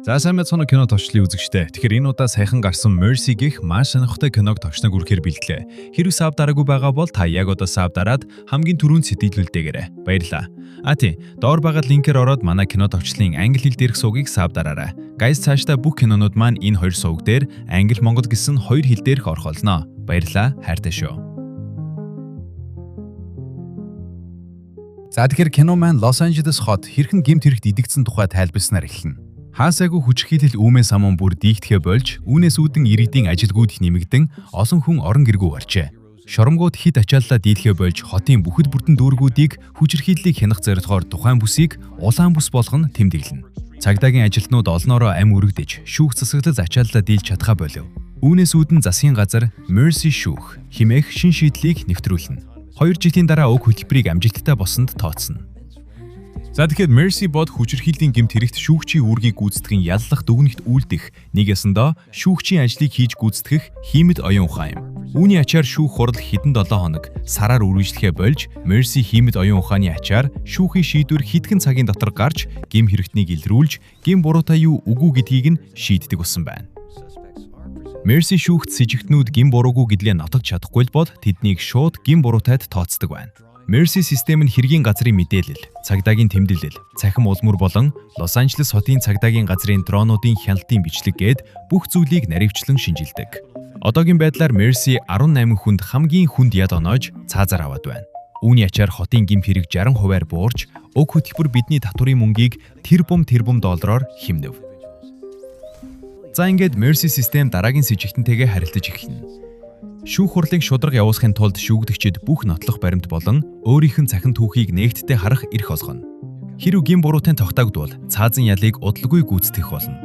За, сайн байцгаана уу, кино товчлын үзэгчдээ. Тэгэхээр энэ удаа саяхан гарсан Mercy гэх маш сонирхолтой киног товчног үрэхээр бэлтлээ. Хэрэв sub дараагүй байгаа бол та яг одоо sub дараад хамгийн түрүүнд сэтгэлүүлдээгээрэй. Баярлалаа. А тий, доор байгаа линкээр ороод манай кино товчлын англи хэл дээрх сувгийг sub дараарай. Guys, цаашдаа бүх кинонууд маань энэ хоёр сувг дээр англи, монгол гэсэн хоёр хэл дээрх орох болно. Баярлалаа. Хайртай шүү. За, тэгэхээр кино маань Лос Анжелес хот хэрхэн гэмт хэрэгт идэгдсэн тухай тайлбарснаар эхэлнэ. Хаасайгүй хүчирхийлэл үүмэн самун бүр дийлдэхээ болж, үүнээс үүдэн иргэдийн ажилгүйдэх нэмэгдэн олон хүн орон гэргүй болжээ. Шоромгууд хит ачааллаа дийлэхээ болж, хотын бүхэл бүтэн дүүргүүдийг хүчирхийллийг хянах зорилгоор тухайн бүсийг улаан бүс болгон тэмдэглэнэ. Цагдаагийн ажилтнууд олноороо ам өргөдөж, шүүх засаглал ачааллаа дийлж чадхаа болив. Үүнээс үүдэн засгийн газар Mercy шүүх хэмээх шин шийдлийг нэвтрүүлнэ. 2 жилийн дараа уг хөтөлбөрийг амжилттай болсонд тооцно. За, тэгэхээр Mercy бод хүчирхийллийн гэмт хэрэгт шүүгчийн үүргийг гүйцэтгэн яллах дүгнэлт үйлдэх, нэг ясандаа шүүгчийн ажлыг хийж гүйцэтгэх хиймэл оюун ухаан юм. Үүний ачаар шүүх хурал хэдэн 7 хоног, сараар үргэлжлэхээ болж, Mercy хиймэл оюун ухааны ачаар шүүхийн шийдвэр хэдхэн цагийн дотор гарч, гэм хэрэгтнийг илрүүлж, гэм буруутай юу үгүй гэдгийг нь шийддэг болсон байна. Mercy шүүхт сэжигтнүүд гэм буруугүй гэдгээ нотолж чадахгүй л бол тэднийг шууд гэм буруутайд тооцдог байна. Mercy систем нь хэргийн газрын мэдээлэл, цагдаагийн тэмдэглэл, цахим улмөр болон Лос Анжелес хотын цагдаагийн газрын дронуудын хяналтын бичлэг гээд бүх зүйлийг наривчлан шинжилдэг. Одоогийн байдлаар Mercy 18 хүнд хамгийн хүнд яд оноож цаазаар аваад байна. Үүний ачаар хотын гэмт хэрэг 60 хувиар буурч, уг хөтөлбөр бидний татварын мөнгийг тэрбум тэрбум доллараар хэмнэв. За, ингээд Mercy систем дараагийн сэжигтэнтэйгээ харилцаж эхэлнэ. Шүүх хурлыг шударга явуулахын тулд шүүгдэгчид бүх нотлох баримт болон өөрийнх нь цахим түүхийг нээлттэй харах эрх олгоно. Хэрэв гэм буруутай тогтоогдвол цаазан ялыг удалгүй гүйцэтгэх болно.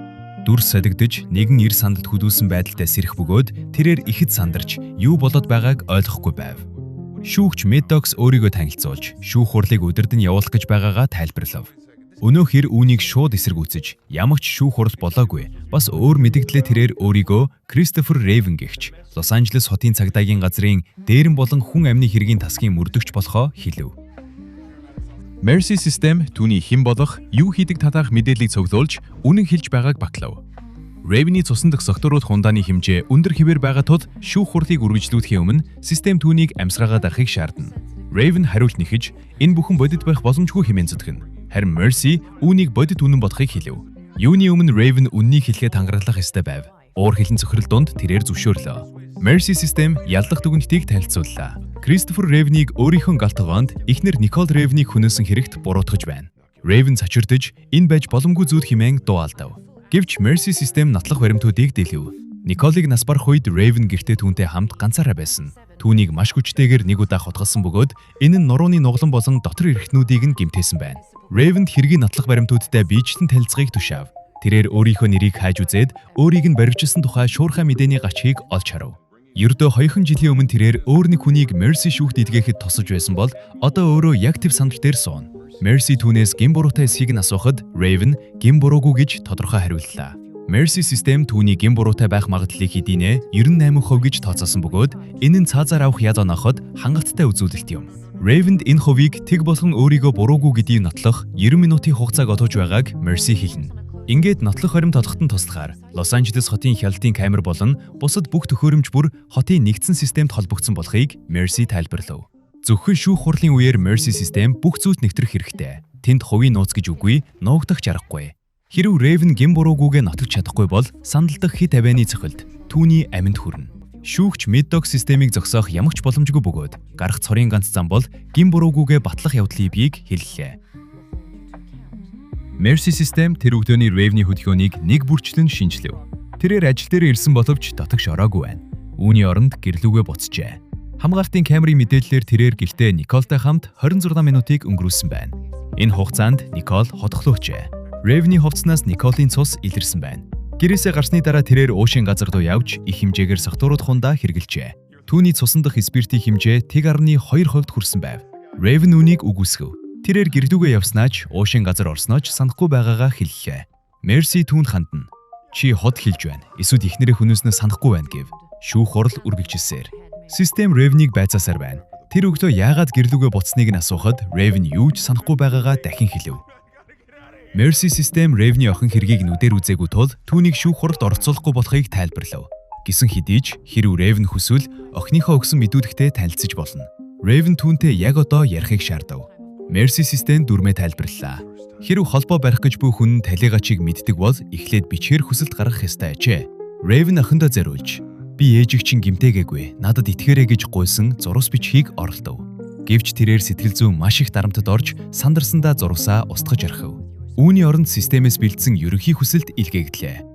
Дүрс солигдож, нэгэн эр сандалд хөдөлсөн байдалтай сэрэх бөгөөд тэрээр ихэд сандарч юу болоод байгааг ойлгохгүй байв. Шүүгч Maddox өөрийгөө танилцуулж, шүүх хурлыг удирдан явуулах гэж байгаагаа тайлбарлав. Өнөөх эр үүнийг шууд эсэргүүцэж, ямар ч шүүх хурал болоогүй. Бас өөр мэдэгдлээ тэрээр өөрийгөө Кристофер Рейвен гэгч Лос Анжелес хотын цагдаагийн газрын дээрэн болон хүн амны хэргийн тасгийн мөрдөгч болохоо хэлэв. Mercy систем түүний хэн болох, юу хийдэг талаарх мэдээллийг цуглуулж, үнэн хэлж байгааг батлав. Raven-ий цусан дах согтуурууд хундааны хэмжээ өндөр хэвээр байгаа тул шүүх хурлыг үргэлжлүүлэхийн өмнө систем түүнийг амьсгаагаа дарахыг шаардна. Raven хариулт нэхэж, энэ бүхэн бодит байх боломжгүй хэмээн зүтгэнэ. Харин Mercy үүнийг бодит үнэн болохыг хэлэв. Юуны өмнө Raven үннийг хэлэхэд хангараглах ёстой байв. Уур хилэн цохирол дунд тэрээр зөвшөөрлөө. Mercy систем яллах дүгнэлтийг танилцууллаа. Кристофер Raven-ийг өөрийнхөө гал тогоонд эхнэр Никол Raven-ийг хөнөөсөн хэрэгт буруутгаж байна. Raven цочирдож, энэ байж боломгүй зүйл хэмээн дуу алдав. Гэвч Mercy систем нотлох баримтуудыг дэлгэв. Николыг нас барах үед Raven гэртээ түүнтэй хамт ганцаараа байсан. Түүнийг маш хүчтэйгээр нэг удаа хутгалсан бөгөөд энэ нь нурууны нугалан болон дотор эрхтнүүдийг нь гэмтээсэн байна. Raven-д хэргийн нотлох баримтуудтай биечлэн танилцахыг тушаав. Тэрээр өөрийнхөө нэрийг хайж үзээд өөрийг нь баривчилсан тухай шуурхай мэдээний гачхийг олж харав. Ердөө 2 жилийн өмнө тэрээр өөр нэг хүнийг Mercy шүүхт эдгээхэд тосож байсан бол одоо өөрөө яг төв сандал дээр сууна. Mercy түүнээс гэм буруутай эсхийг нь асуухад Raven гэм буруугүй гэж тодорхой хариуллаа. Mercy систем түүний гэм буруутай байх магадлалыг хэдийнэ 98% гэж тооцоосон бөгөөд энэ нь цаазаар авах яд онооход хангалттай үзүүлэлт юм. Raven-д энэ хувийг тэг болгон өөрийгөө буруугүй гэдгийг нотлох 90 минутын хугацааг олгож байгааг Mercy хэлнэ. Ингээд нотлох баримт олоход нь туслахаар Лос Анжелес хотын хяналтын камер болон бусад бүх төхөөрөмж бүр хотын нэгдсэн системд холбогдсон болохыг Mercy тайлбарлав. Зөвхөн шүүх хурлын үеэр Mercy систем бүх зүйлд нэвтрэх хэрэгтэй. Тэнд хувийн нууц гэж үгүй, нуугдах чаргагүй. Хэрэв Raven гэм буруугүйгээ нотолж чадахгүй бол сандал дах хит авианы цохилт түүний аминд хүрнэ. Шүүгч Maddox системийг зогсоох ямар ч боломжгүй бөгөөд гарах цорын ганц зам бол гэм буруугүйгээ батлах явдлын бийг хэллээ. Mercy систем тэр өглөөний Raven-ий хөдөлгөөнийг нэг бүрчлэн шинжилэв. Тэрээр ажил дээр ирсэн боловч дотогш ороогүй байна. Үүний оронд гэрлүүгээ буцжээ. Хамгаалтын камерын мэдээллээр тэрээр гэртээ Николтой хамт 26 минутыг өнгөрүүлсэн байна. Энэ хугацаанд Никол хотхлоочээ. Raven-ий хувцаснаас Николийн цус илэрсэн байна. Гэрээсээ гарсны дараа тэрээр уушийн газар руу явж их хэмжээгээр согтуурууд хундаа хэрглэжээ. Түүний цусан дах спиртийн хэмжээ 1.2% хүрсэн байв. Raven үүнийг үгүйсгэв. Тэрээр гэрлүүгээ явснаа ч уушийн газар орсноо ч санахгүй байгаагаа хэллээ. Mercy түүнд хандна. Чи ход хэлж байна. Эсвэл эхнэрээ хөнөөснөө санахгүй байна гэв. Шүүх хурал үргэлжилсээр. Систем Raven-ийг байцаасаар байна. Тэр өглөө яагаад гэрлүүгээ буцсныг нь асуухад Raven юу ч санахгүй байгаагаа дахин хэлэв. Mercy систем Raven-ий охин хэргийг нүдээр үзээгүй тул түүнийг шүүх хуралд оролцуулахгүй болохыг тайлбарлав. Гэсэн хэдий ч хэрв Raven хүсвэл охиныхоо өгсөн мэдүүлэгтэй танилцаж болно. Raven түүнтэй яг одоо ярихыг шаардав. Mercy систем дүрмээ тайлбарлалаа. Хэрв холбоо барих гэж буй хүн нь талийгаачийг мэддэг бол эхлээд бичгээр хүсэлт гаргах ёстой ажээ. Raven охиндоо зориулж "Би ээжийг чинь гэмтээгээгүй. Надад итгээрэй" гэж гуйсан зурвас бичгийг оролдов. Гэвч тэрээр сэтгэл зүйн маш их дарамтад орж сандарсандаа зурвасаа устгаж орхив. Үүний оронд системээс бэлдсэн ерөнхий хүсэлт илгээгдлээ.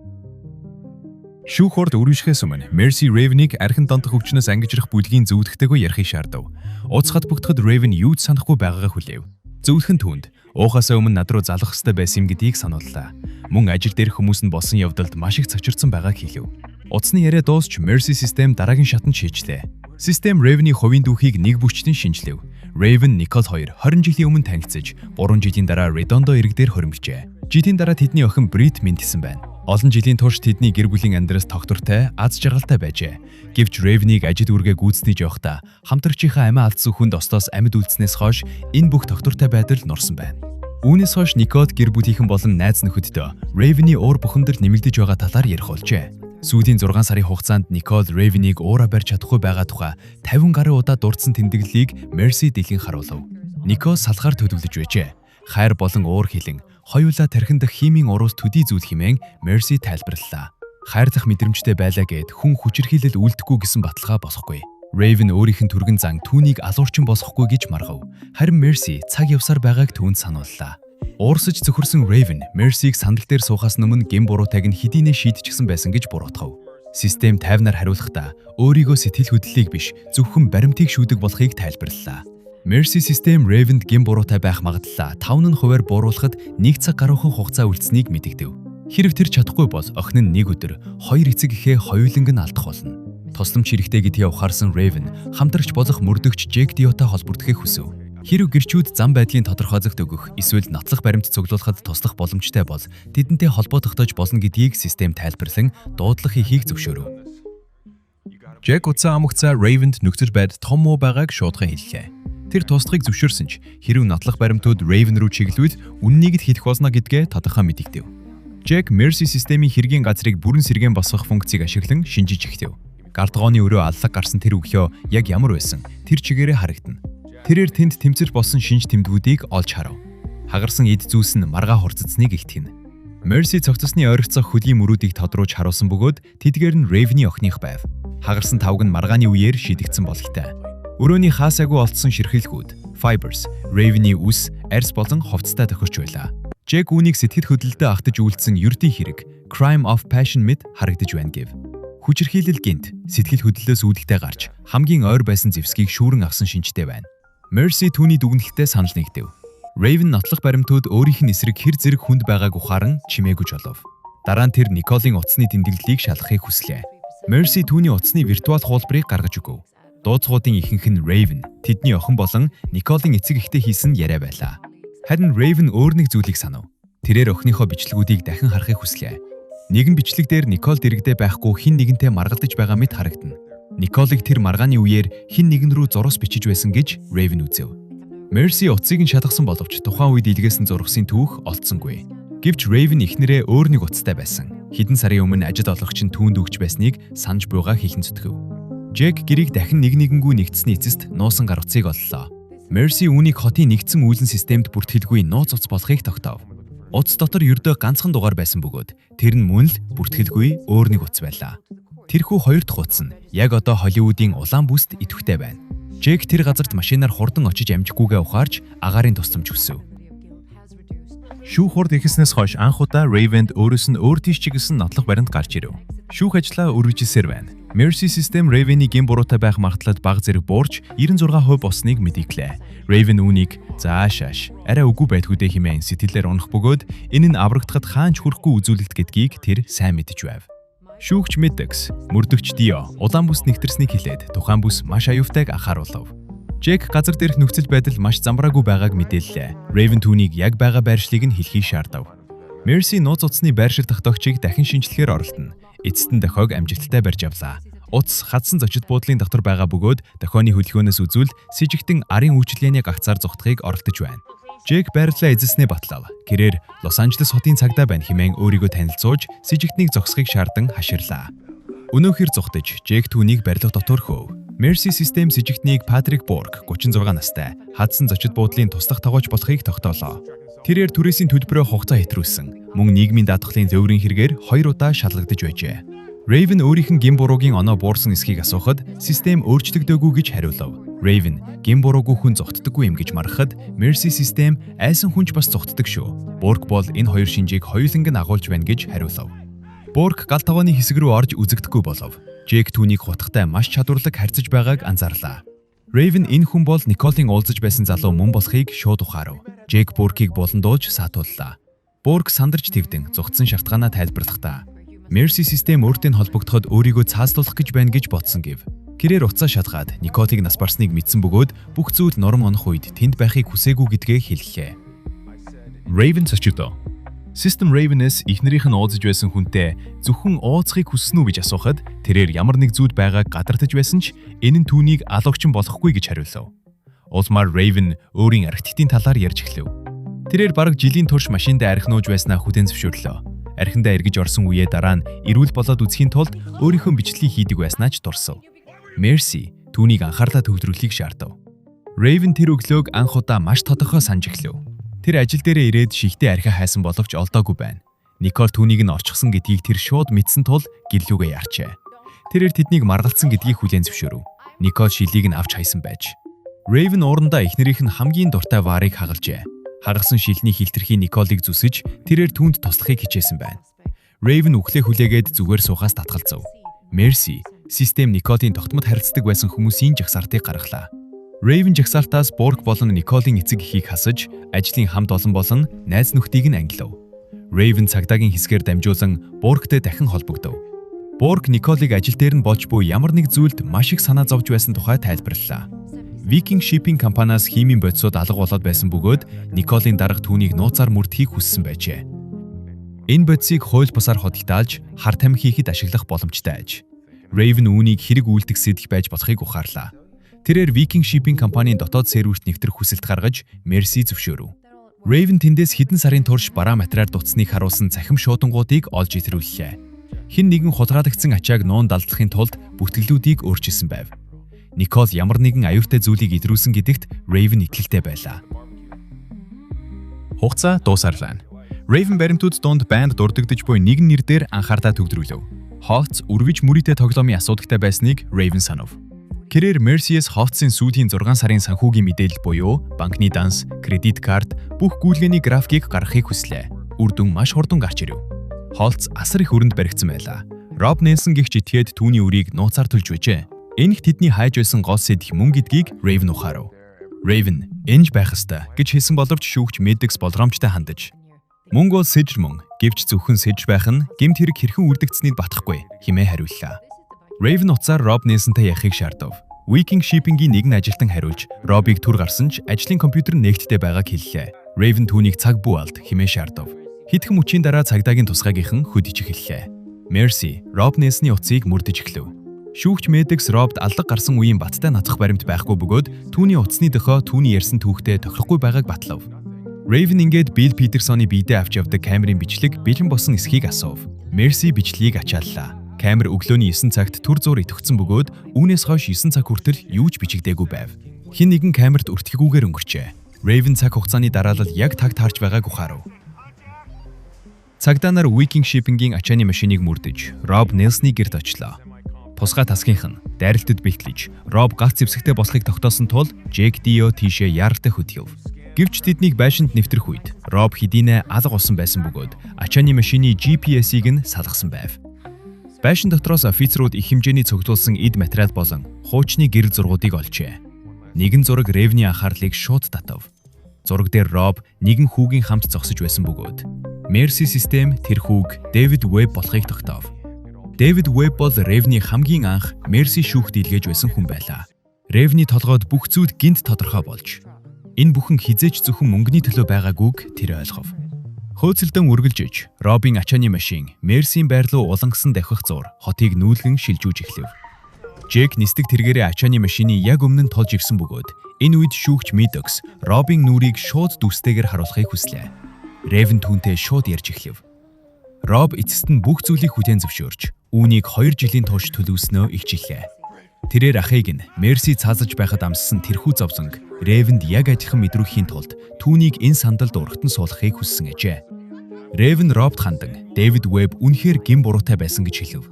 Шүүх хурал үргэлжлэхээс өмнө Mercy Raven-ыг архин донтох өвчнөөс ангижрах бүлгийн зөвлөгтэйгөө ярихыг шаардав. Утас холбогдоход Raven юу ч санахгүй байгаагаа хүлээв. Зөвлөх нь түүнд уухаасаа өмнө над руу залах ёстой байсан юм гэдгийг санууллаа. Мөн ажил дээрх хүмүүс нь болсон явдалд маш их цочирдсан байгааг хэлэв. Утасны яриа дуусч Mercy систем дараагийн шатанд шийдлээ. Систем Raven-ий хувийн түүхийг нэг бүрчдэн шинэчлэв. Raven, Nicole хоёр 20 жилийн өмнө танилцаж, 3 жилийн дараа Redondo ирэг дээр хоримжээ. Жилийн дараа тэдний охин Брит мэндэлсэн байна. Олон жилийн турш тэдний гэр бүлийн амьдрал тогтвортой, аз жаргалтай байжээ. Гэвч Raven-ийг ажил үүргээ гүйцэтгэж явахдаа хамтрагчийнхаа амиа алдсан хүнд остоос амьд үлдснээс хойш энэ бүх тогтвортой байдал нурсан байна. Үүнээс хойш Никол гэр бүлийнхэн болон найз нөхөддөө Raven-ий уур бухимдал нэмэгдэж байгаа талаар ярих болжээ. Сүүлийн 6 сарын хугацаанд Никол Raven-ийг уураа барьж чадахгүй байгаа тухай 50 гаруй удаа дурдсан тэмдэглэлийг Mercy дэлгэн харуулав. Никол салахаар төлөвлөж байжээ. Хайр болон уур хилэн хоёулаа тархин дах химийн уруус төдий зүйл хэмээн Mercy тайлбарлалаа. Хайрлах мэдрэмжтэй байлаа гээд хүн хүчирхийлэл үйлдэхгүй гэсэн баталгаа болохгүй. Raven өөрийнх нь түргэн зан түүнийг алуурчин болгохгүй гэж маргав. Харин Mercy цаг явсаар байгааг түүнд санууллаа. Уурсаж цөхөрсөн Raven Mercy-г сандал дээр суухаас өмнө гэм буруутайг нь хэдийнэ шийдчихсэн байсан гэж буруутгав. Систем тайвнаар хариулахдаа өөрийгөө сэтгэл хөдлөлийг биш, зөвхөн баримтыг шүүдэг болохыг тайлбарлалаа. Mercy систем Raven-д гэм буруутай байх магадлалаа 5 хувиар бууруулахад 1 цаг гаруйхан хугацаа үлдсэнийг мэдэгдэв. Хэрв тэр чадахгүй бол охин нь нэг өдөр хоёр эцэг эхээ хоёуланг нь алдах болно. Тусламж хэрэгтэй гэдгийг ухаарсан Raven хамтрагч болох мөрдөгч Джек Диотой холбогдохыг хүсэв. Хэрв гэрчүүд зан байдлын тодорхойлолт өгөх эсвэл нотлох баримт цуглуулахад туслах боломжтой бол тэдэнтэй холбоо тогтоож болно гэдгийг систем тайлбарлан дуудлага хийхийг зөвшөөрөв. Джек утсаа амгацаа Raven-д нөхцөл байдал том муу байгааг шуудхан хэллээ. Тэр туслахыг зөвшөөрсөн ч хэрв нотлох баримтууд Raven рүү чиглэвэл үнэнийг л хэлэх болно гэдгээ тодорхой мэдэгдэв. Джек Mercy системийн хэргийн газрыг бүрэн сэргээн босгох функцийг ашиглан шинжиж эхлэв. Гардгооны өрөө аллаг гарсан тэр өглөө яг ямар байсан тэр чигээрээ харагдана. Тэрээр тэнд тэмцэж болсон шинж тэмдгүүдийг олж харав. Хагарсан эд зүйлс нь маргаа хурцдсаныг илтгэнэ. Mercy цогцосны ойролцоох хөлийн мөрүүдийг тодруулж харуулсан бөгөөд тэдгээр нь Raven-ий охиных байв. Хагарсан тавг нь маргааны үеэр шидэгдсэн болготой. Өрөөний хаасаагүй олдсон ширхэлгүүд, fibers, Raven-ий үс, арьс болон хувцастай тохирч байлаа. Джек үүнийг сэтгэл хөдлөлдөө автаж үйлдсэн ердийн хэрэг Crime of Passion мэт харагдаж байна гэв. Хүчирхийлэл гэнэт сэтгэл хөдлөлөөс үүдэлтэй гарч хамгийн ойр байсан зэвсгийг шүүрэн авсан шинжтэй байна. Mercy түүний дүгнэлттэй санал нэгдэв. Raven нотлох баримтууд өөрийнх нь эсрэг хэр зэрэг хүнд байгааг ухааран чимээгүй жолов. Дараа нь тэр Николийн утасны тэмдэглэлийг шалгахыг хүслээ. Mercy түүний утасны виртуал хуулбарыг гаргаж өгөв. Дууцгуудын ихэнх нь Raven, тэдний охин болон Николийн эцэг эхтэй хийсэн яриа байлаа. Харин Raven өөр нэг зүйлийг санав. Тэрээр охиныхоо бичлэгүүдийг дахин харахыг хүслээ. Нэгэн бичлэг дээр Никол дэргэдээ байхгүй хэн нэгэнтэй маргалдаж байгаа мэт харагдана. Николыг тэр маргааны үеэр хэн нэгэн рүү зурвас бичиж байсан гэж Raven үзэв. Mercy утсыг нь шалгасан боловч тухайн үед илгээсэн зурвасын түүх олдсонгүй. Гэвч Raven эхнэрээ өөр нэг утастай байсан. Хэдэн сарын өмнө ажил олгогч нь түүнд өгч байсныг санаж буйгаа хэлэн зүтгэв. Джек гэрийг дахин нэг нэгэнгүү нэгтсэний эцэст нуусан гар утсыг оллоо. Mercy үүнийг хотын нэгдсэн үүлэн системд бүртгэлгүй нууц утас болохыг тогтоов. Утас дотор ердөө ганцхан дугаар байсан бөгөөд тэр нь мөн л бүртгэлгүй өөр нэг утас байлаа. Тэрхүү хоёр дахь утас нь яг одоо Холливуудын улаан бүст идэвхтэй байна. Джек тэр газарт машинаар хурдан очиж амжихгүйгээ ухаарч агаарын тусламж хүсэв. Шүүх хурал эхэлснээс хойш анх удаа Raven-д өөрөөс нь өөр тийш чиглэсэн нотлох баримт гарч ирэв. Шүүх ажлаа үргэлжилсээр байна. Mercy систем Raven-ий гэм буруутай байх магадлалд бага зэрэг буурч 96% болсныг мэдээглээ. Raven үүнийг заашааш арай үгүй байдгүй дээ хэмээн сэтгэлээр унах бөгөөд энэ нь аврагдахад хаана ч хүрэхгүй үзүүлэлт гэдгийг тэр сайн мэдэж байв. Шүүгч Maddox, мөрдөгч Дио улаан бүс нэгтэрснийг хэлээд тухайн бүс маш аюултайг анхааруулав. Джек газар дээрх нөхцөл байдал маш замбраагүй байгааг мэдээллээ. Raven түүнийг яг байгаа байршлыг нь хэлхийг шаардав. Mercy нууц утасны байршил тогтоогчийг дахин шинэчлэхээр оролдоно. Эцэст нь дохиог амжилттай барьж авлаа. Утас хадсан зочид буудлын дотор байгаа бөгөөд дохионы хөдөлгөөнөөс үзвэл сэжигтэн арын үйлчилгээний гагцаар зугтахыг оролдож байна. Джек байрлалаа эзэлснээ батлав. Тэрээр Лос Анжелес хотын цагдаа байна хэмээн өөрийгөө танилцуулж, сэжигтнийг зогсохыг шаардан хаширлаа. Өнөөхөр зугтаж, Джек түүнийг барилга дотор хөөв. Mercy System сэжигтнийг Патрик Борг 36 настай хадсан зочид буудлын туслах тогооч болохыг тогтоолоо. Тэрээр түрээсийн төлбөрөө хугацаа хэтрүүлсэн. Мөн нийгмийн даатгалын зөөврийн хэрэгээр 2 удаа шалгагдаж байжээ. Raven өөрийнх нь гэм буруугийн оноо буурсан эсхийг асуухад систем өөрчлөгдөөгүй гэж хариулав. Raven гэм буруугүй хүн зугтдаггүй юм гэж маргахад Mercy System айсан хүн ч бас зугтдаг шүү. Борг бол энэ хоёр шинжийг хоёуланг нь агуулж байна гэж хариулав. Борг гал тогооны хэсэг рүү орж үзэгдэхгүй болов. Джек түүнийг хутгатай маш чадварлаг харьцаж байгааг анзаарлаа. Raven энэ хүн бол Николын уулзаж байсан залуу мөн болохыг шууд ухаарав. Джек Боркийг буландуулж саатууллаа. Борг сандарч твдэн зугтсан шалтгаанаа тайлбарлахдаа Mercy System өөртөө нь холбогдоход өөрийгөө цаазлуулах гэж байна гэж бодсон гэв. Тэрээр утсаа шалгаад Николыг нас барсныг мэдсэн бөгөөд бүх зүйл нурам унах үед тэнд байхыг хүсээгүй гэдгээ хэллээ. Raven зочидоо. System Raven-с эхнэрийнх нь уулзаж байсан хүнтэй зөвхөн уулзахыг хүссэн үү гэж асуухад тэрээр ямар нэг зүйд байгааг гадартаж байсан ч энэ нь түүнийг алуугчин болохгүй гэж хариулав. Улмаар Raven өөрийн архитектийн талаар ярьж эхлэв. Тэрээр бараг жилийн турш машиндаа архи нууж байснаа хүлээн зөвшөөрлөө. Архиндаа эргэж орсон үеэ дараа нь эрүүл болоод үзэхийн тулд өөрийнхөө бичлэгийг хийдэг байснаа ч дурсав. Mercy түүнийг анхаарлаа төвлөрүүлэхийг шаардав. Raven тэр өглөөг анх удаа маш тодорхой санаж эхлэв. Тэр ажил дээрээ ирээд шигтээ архи хайсан боловч олдоогүй байна. Никол түүнийг нь орчихсон гэдгийг тэр шууд мэдсэн тул гэрлүүгээ яарчээ. Тэрээр тэднийг маргалдсан гэдгийг хүлээн зөвшөөрөв. Никол шилийг нь авч хайсан байж. Raven уурандаа эхнэрийнх нь хамгийн дуртай варыг хагалжээ. Хагасан шилний хилтерхий Николыг зүсэж тэрээр түүнд туслахыг хичээсэн байна. Raven үхлээ хүлээгээд зүгээр суухаас татгалзав. Mercy систем Николын тогтмол харилцдаг байсан хүмүүсийн жагсаалтыг гаргалаа. Raven жагсаалтаас Борг болон Николын эцэг эхийг хасаж, ажлын хамт олон болон найз нөхдийг нь ангилав. Raven цагдаагийн хэсгээр дамжуулан Боргтэй дахин холбогдов. Борг Николыг ажил дээр нь болж буй ямар нэг зүйлд маш их санаа зовж байсан тухай тайлбарлалаа. Viking Shipping компаниас химийн бодисууд алга болоод байсан бөгөөд Николын дарга түүнийг нууцаар мөрдөхийг хүссэн байжээ. Энэ бодисыг хууль бусаар худалдаалж хар тамхи хийхэд ашиглах боломжтой аж. Raven үүнийг хэрэг үйлдэх сэдэх байж болохыг ухаарлаа. Тэрээр Viking Shipping компанийн дотоод серверт нэвтрэх хүсэлт гаргаж Mercy зөвшөөрөв. Raven тэндээс хэдэн сарын турш бараа материал дутсныг харуулсан цахим шуудангуудыг олж итрүүллээ. Хэн нэгэн хулгайлагдсан ачааг нуун далдлахын тулд бүртгэлүүдийг өөрчилсөн байв. Никол ямар нэгэн аюултай зүйлийг идрүүлсэн гэдэгт Raven итгэлтэй байлаа. Хугацаа дуусаар байна. Raven баримтууд дунд банд дурддагдаж буй нэгэн нэр дээр анхаарлаа төвлөрүүлв. Holtz үрвэж мөрийтэй тоглоомын асуудагтай байсныг Raven санав. Тэрээр Mercy-с Holtz-ын сүүлийн 6 сарын санхүүгийн мэдээлэл буюу банкны данс, кредит карт, бүх гүйлгээний графикийг гаргахыг хүслээ. Үр дүн маш хурдан гарч ирэв. Holtz асар их өрөнд баригдсан байлаа. Rob Nelson гэгч итгээд түүний өрийг нууцаар төлж байжээ. Энэх тэдний хайж байсан гол сэдэх мөн гэдгийг Raven ухаарав. Raven энж байх ёстой гэж хэлсэн боловч шүүгч Maddox болгоомжтой хандаж мөнгө бол сэжир мөн гэвч зөвхөн сэжир байх нь гэмт хэрэг хэрхэн үрдэгдсэнийг батахгүй хэмээн хариуллаа. Raven утсаар Rob Nelson-тай ярихыг шаардав. Viking Shipping-ийн нэгэн ажилтан хариулж Rob-ыг түр гарсан ч ажлын компьютер нь нээгдтэй байгааг хэллээ. Raven түүнийг цаг бүү алд хэмээн шаардав. Хэдхэн мөчийн дараа цагдаагийн тусгаагийнхан хөд ичих эхэллээ. Mercy Rob Nelson-ы утсыг мөрдөж эхлэв. Шүүгч Maddox Rob-д алга гарсан үеийн баттай ноцох баримт байхгүй бөгөөд түүний утасны дохио түүний ярьсан түүхтэй тохирохгүй байгааг батлав. Raven ингээд Bill Peterson-ы биедээ авч явдаг камерын бичлэг бэлэн болсон эсхийг асуув. Mercy бичлэгийг ачааллаа. Камер өглөөний 9 цагт түр зуур идэвхсэн бөгөөд үүнээс хойш 9 цаг хүртэл юу ч бичигдээгүй байв. Хэн нэгэн камерт өртөхгүйгээр өнгөрчээ. Raven цаг хугацааны дараалал яг таг таарч байгааг ухаарав. Цагдаа нар Viking Shipping-ийн ачааны машиныг мөрдөж Rob Nelson-ы гэрт очлоо. Тусгай тасгийнх нь дайралтад бэлтлэж Роб галт зэвсэгтэй болохыг тогтоосон тул Джек Дио тийшээ яаралтай хөдөлгөв. Гэвч тэднийг байшинд нэвтрэх үед Роб хэдийнэ алга болсон байсан бөгөөд ачааны машины GPS-ийг нь салгасан байв. Байшин дотроос офицерууд их хэмжээний цуглуулсан эд материал болон хуучны гэрэл зургуудыг олжээ. Нэгэн зураг Ревний анхаарлыг шууд татав. Зураг дээр Роб нэгэн хүүгийн хамт зогсож байсан бөгөөд Mercy систем тэр хүүг Дэвид Веб болохыг тогтоов. Дэвид Веб бол Ревний хамгийн анх Mercy шүүхт илгээж байсан хүн байлаа. Ревний толгойд бүх зүйл гинт тодорхой болж энэ бүхэн хэзээ ч зөвхөн мөнгөний төлөө байгаагүйг тэр ойлгов. Хөөцөлдөн үргэлжиж Робин ачааны машин Мерсийн байр руу улангасан давхих зуур хотыг нүүлгэн шилжүүлж эхлэв. Джек нисдэг тэргээрээ ачааны машины яг өмнө нь тулж ирсэн бөгөөд энэ үед шүүгч Медокс Робин нүрийг шууд дүрстэйгээр харуулахыг хүслээ. Рэйвен түүнтэй шууд ярьж эхлэв. Роб эцэст нь бүх зүйлийг хүлээн зөвшөөрч, үүнийг 2 жилийн турш төлөвлөснөө илчиллээ. Тэрээр ахыг нь Мерси цаазаж байхад амссан тэрхүү зовлонг Рэйвенд яг адилхан мэдрүүлэхийн тулд түүнийг энэ сандалд урагтан суулгахыг хүссэн ажээ. Рэйвен Робд хандан Дэвид Веб үнэхээр гэм буруутай байсан гэж хэлэв.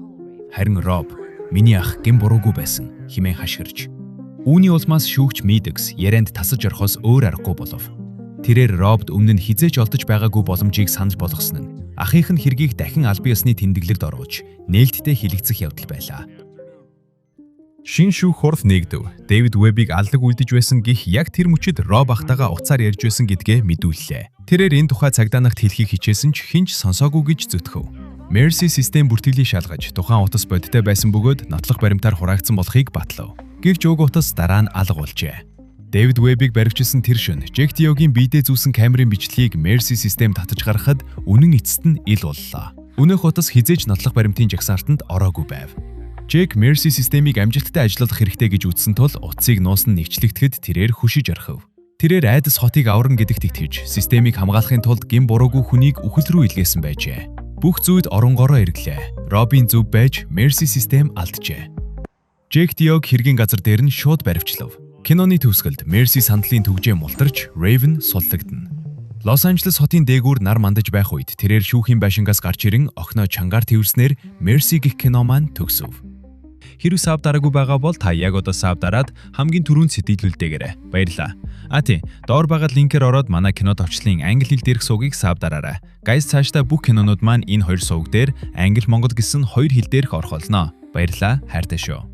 Харин Роб "Миний ах гэм буруугүй байсан" хэмээн хашгирч. Үүний улмаас шүүгч Медокс ярианд тасаж орохоос өөр аргагүй болов. Тэрээр Робд өмнө нь хэзээ ч олдож байгаагүй боломжийг санал болгосон нь ахынх нь хэргийг дахин албан ёсны тэмдэглэлд оруулж нээлттэй хэлэгцэх явдал байлаа. Шинэ шүүх хурал нээгдэв. Дэвид Вебийг алдаг үлдэж байсан гэх яг тэр мөчид Роб ахтайгаа утсаар ярьж байсан гэдгээ мэдүүллээ. Тэрээр энэ тухай цагдаа нарт хэлэхийг хичээсэн ч хэн ч сонсоогүй гэж зүтгэв. Mercy систем бүртгэлийг шалгаж тухайн утас бодиттой байсан бөгөөд нотлох баримтаар хураагдсан болохыг батлав. Гэвч уг утас дараа нь алга болжээ. Дэвид Вебийг баривчилсан тэр шөнө Джек Диогийн биедээ зүүсэн камерын бичлэгийг Mercy систем татаж гаргахад үнэн эцэст нь ил боллоо. Үнэнх утас хэзээ ч нотлох баримтын жагсаалтанд ороогүй байв. Джек Mercy системийг амжилттай ажиллуулах хэрэгтэй гэж үзсэн тул утсыг нуусан нэгчлэгдэхэд тэрээр хөшиж орхив. Тэрээр айдас хотыг аварна гэдэгт итгэж, системийг хамгаалахын тулд гэм буруугүй хүнийг үхэл рүү илгээсэн байжээ. Бүх зүйд оронгороо эргэлээ. Робин зөв байж Mercy систем алджээ. Джек Диог хэргийн газар дээр нь шууд баривчлав. Киноны төгсгөлд Mercy сандлын түгжээ мултарч Raven суллагдана. Лос Анжелес хотын дээгүүр нар мандаж байх үед тэрээр шүүхийн байшингаас гарч ирэн охиноо чангаар тэвэрснээр Mercy гэх кино маань төгсөв. Хэрэв sub дараагүй байгаа бол та яг одоо sub дараад хамгийн түрүүнд сэтгэлдүүлдээгээрэй. Баярлалаа. А тий, доор байгаа линкээр ороод манай кино товчлын англи хэл дээрх сувгийг sub дараарай. Guys, цаашдаа бүх кинонууд маань энэ хоёр сувг дээр англи, монгол гэсэн хоёр хэл дээрх орох болно. Баярлалаа. Хайртай шүү.